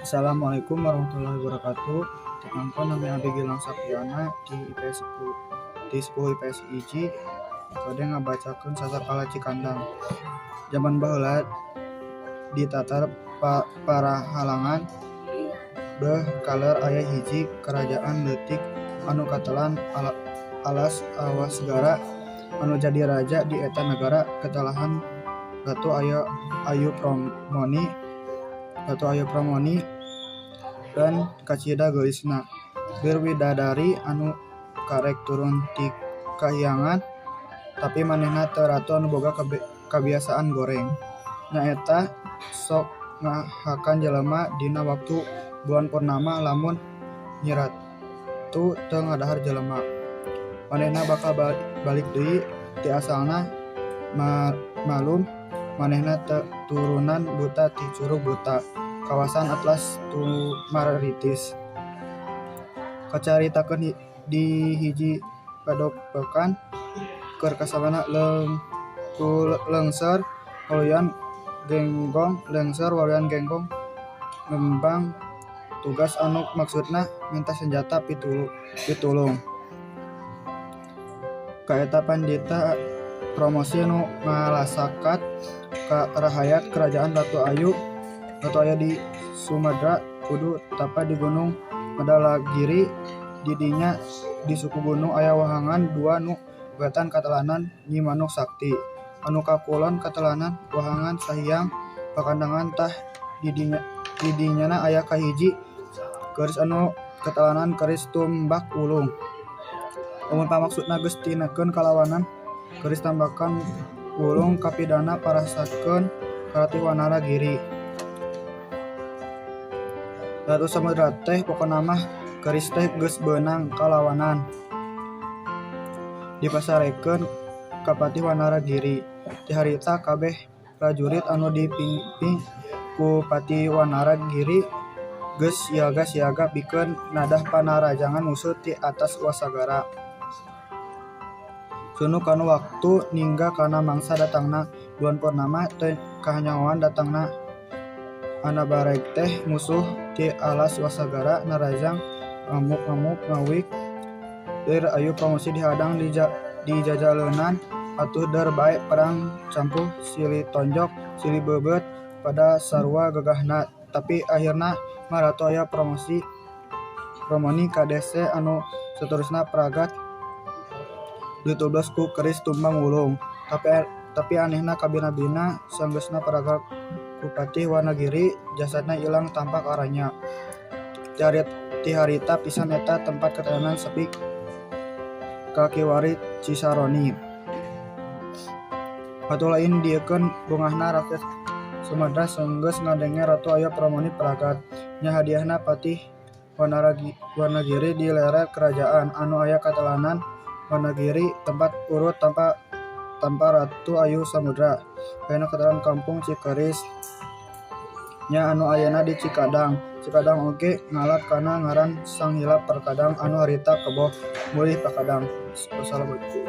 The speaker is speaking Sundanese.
Assalamualaikum warahmatullahi wabarakatuh. Tetangkon nami abdi Gilang Sapiana di IPS 10, di 10 IPS hiji bade ngabacakeun Sasakala Cikandang. Jaman baheula ditatar parahalangan beuh kaler aya hiji karajaan leutik anu katelah alas Awasgara anu jadi raja di eta nagara ketelahan Ratu Ayu Promoni. Ratu Ayu Promoni dan kacida geulisna. Bir widadari anu karek turun ti kahyangan, tapi manehna teu ratu anu boga kabiasaan goreng. Nyaeta sok ngahakan jelema dina waktu bulan purnama. Lamun Nyi Ratu teu ngadahar jelema, manehna bakal balik deui ti asalna. Malum manehna turunan buta ti Curug Buta, kawasan Atlas Tumaritis. Kacaritakeun di hiji padepokan keur kasabana ku leungser waluyan genggong leungser waluyan genggong ngembang tugas anu maksudna minta senjata pitulung ka eta pandita promosi nu ngalasakat ka rahayat kerajaan Ratu Ayu. Ratu aya di Sumedra kudu tapa di Gunung Mandalagiri. Di dinya di suku gunung aya wahangan dua nu wetan katelanan Nyi Manuk Sakti, anu ka kulon katelanan wahangan Sahyang Pakandangan. Tah, di dinyana aya kahiji keris anu katelanan keris Tumbak Wulung. Lamun pamaksudna geus tinekeun kalawanan keris Tambakan Wulung, kapidana parasakeun ka Ratih Wanara Giri, Ratu Samudra teh. Pokona mah keris teh geus beunang kalawanan dipasarekeun ka Patih Wanara Giri. Ti harita kabeh prajurit anu dipimpin ku Patih Wanara Giri geus siaga-siaga pikeun nadah panarajangan musuh ti atas Wasagara. Sunu kana waktu ningga kana mangsa datangna bulan purnama, teu kahanyahoan datangna anabareg teh musuh ti alas Wasagara narajang ngamuk-ngamuk ngawik. Der Ayu Promosi dihadang di jajaleunan. Atuh der bae perang campuh, silih tonjok, silih beubeut pada sarua gagahna, tapi akhirna mah Ratu Aya Promosi Promoni kadese anu saterusna paragat ditublas ku keris Tumbang Wulung. Tapi anehna kabina-bina sanggeusna paragat ku Patih Wanagiri, jasadna ilang tanpa karanya. Ti harita pisan eta tempat katelanan sepi kakiwari Cisaroni. Atuh lain dieukeun bungahna rakyat Sumedra sanggeus ngadenge Ratu Aya Pramoni paragat. Nya hadiahna Patih Wanagiri di lerer kerajaan anu aya katelanan Wanagiri tempat urut tanpa Ratu Ayu Samudra. Ayeuna katelanan Kampung Cikeris nya anu ayana di Cikadang. Cikadang oge ngalap kana ngaran Sang Hilap Perkadang anu harita keboh mulih pakadang. Wassalamualaikum.